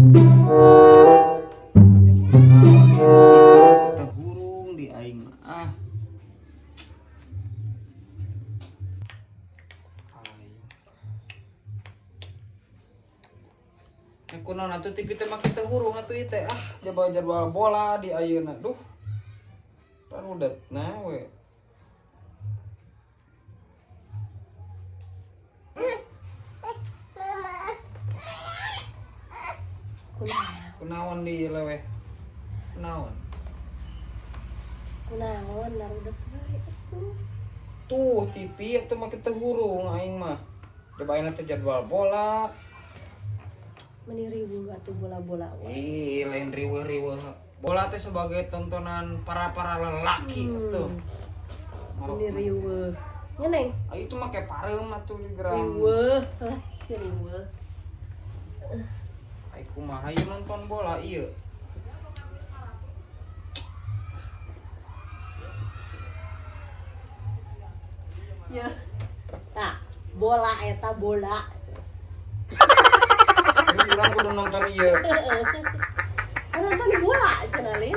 Naon ieu TV teu hurung di aing mah. Ah. Aing. Eh, kunaon atuh TV teh make teu hurung atuh ieu teh. Ah, jadwal-jadwal bola di ayeuna. Duh. Parudet na we. Kunaon? Kunaon di leweh? Kunaon? Kunaon narudet wae atuh? Tuh TV atuh make teu hurung aing mah. Coba ayeuna teh jadwal bola. Meni riweuh atuh bola-bola wae. Ih, lain riweuh-riweuh. Bola teh sebagai tontonan para-para lelaki atuh. Meni riweuh. Nya, Neng? Ah, itu mah kayak pareum atuh di gerang. Riweuh lah si riweuh. Ai kumaha ieu nonton bola ieu? Ya. Tah, bola eta bola. Terus urang kudu nonton ieu. Kan nonton bola cenah, Lin.